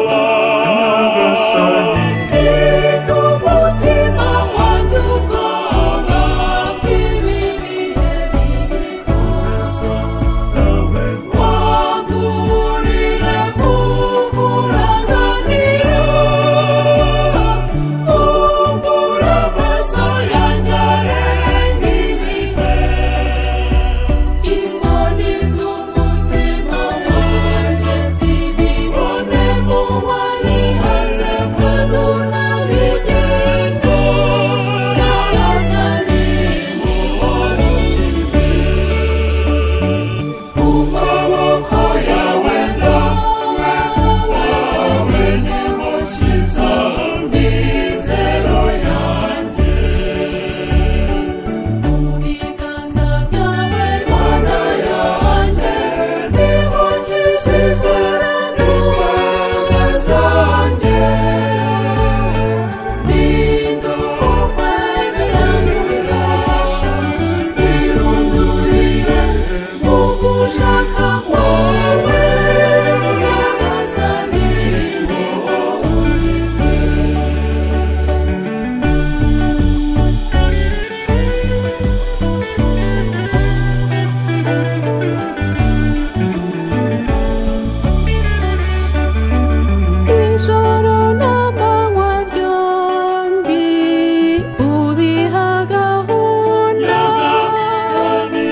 kwisaba. Nyagasani, Rinda umutima wanjye ubwoba bw'ibi bihe bihita, dawe wagurire kukuranganira, ubura amaso yanjye arenga ibihe, imboni z'umutima wanjye zibibone mu wabihanze kandi unabigenga. Nyagasani ni wowe unkiza, mu maboko yawe dawe, Dawe niho nshyize amizero yanjye. Mu biganza byawe Mana yanjye, niho nshyize imbaraga zanjye. Rinda ukwemera n'ububasha, birundurire mu gushaka kwawe. Nyagasani ni wowe unkiza. Ijoro n'amanywa byombi ubiha gahunda, Nyagasani,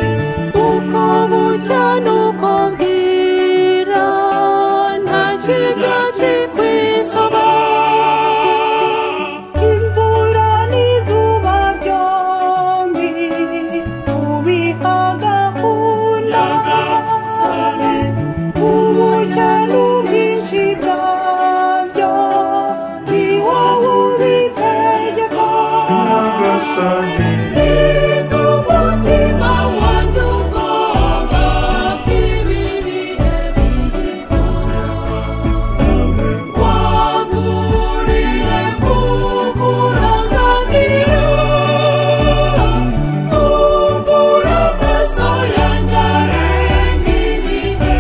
uko bucya n'uko bwira nta kijya kikwisaba. Imvura n'izuba byombi ubiha gahunda, Nyagasani, ubucya n'ubwinshi bwabyo ni wowe ubitegeka. Nyagasani, Rinda umutima wanjye ubwoba bw'ibi bihe bihita, dawe wagurire kukuranganira, ubura amaso yanjye arenga ibihe,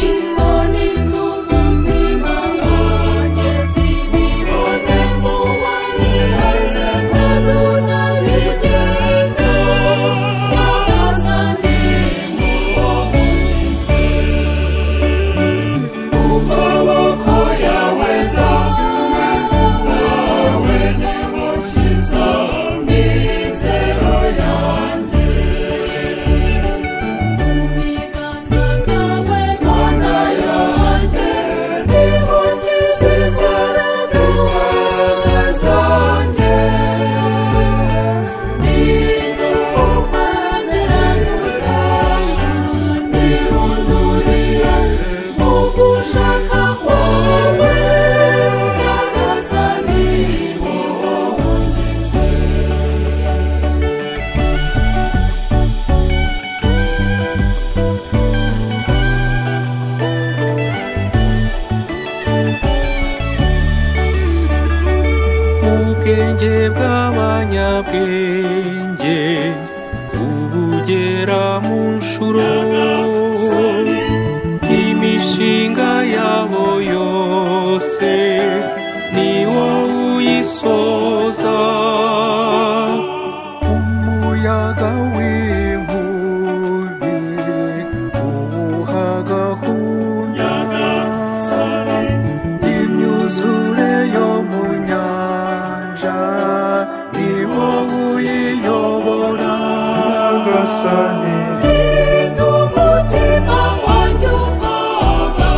imboni z'umutima wanjye zibibone mu wabihanze kandi unabigenga. Nyagasani ni wowe unkiza, mu maboko yawe dawe, dawe niho nshyize amizero yanjye. Mu biganza byawe Mana yanjye, niho nshyize imbaraga zanjye. Rinda ukwemera n'ububasha, nirundurire mu gushaka kwawe. Nyagasani ni wowe unkiza. Ubwenge bw'abanyabwenge ubugera mu nshuro, imishinga yabo yose ni wowe uyisoza. Umuyaga w'inkubi uwuha gahunda, Nyagasani, imyuzure yo mu nyanja ni wowe uyiyobora. Nyagasani, Rinda umutima wanjye ubwoba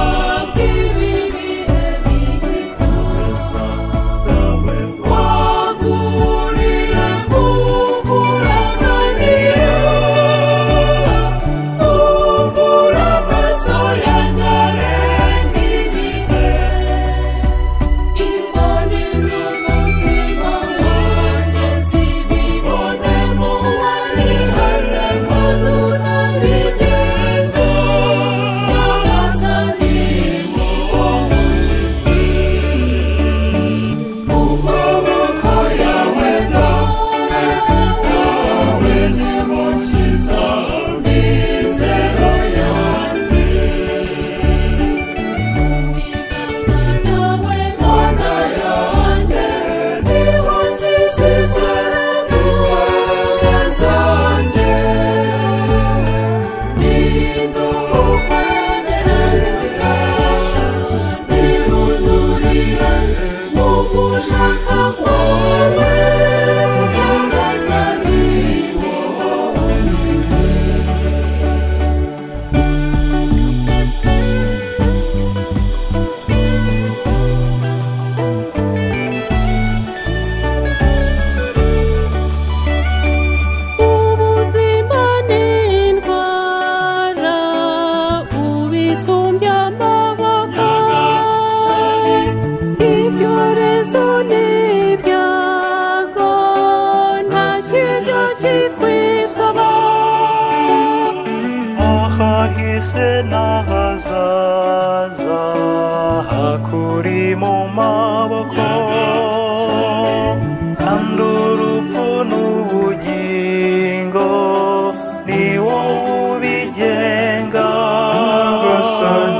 N'ahazaza hakuri mu maboko, kandi urupfu n'ubugingo ni wowe ubigenga. Nyagasani.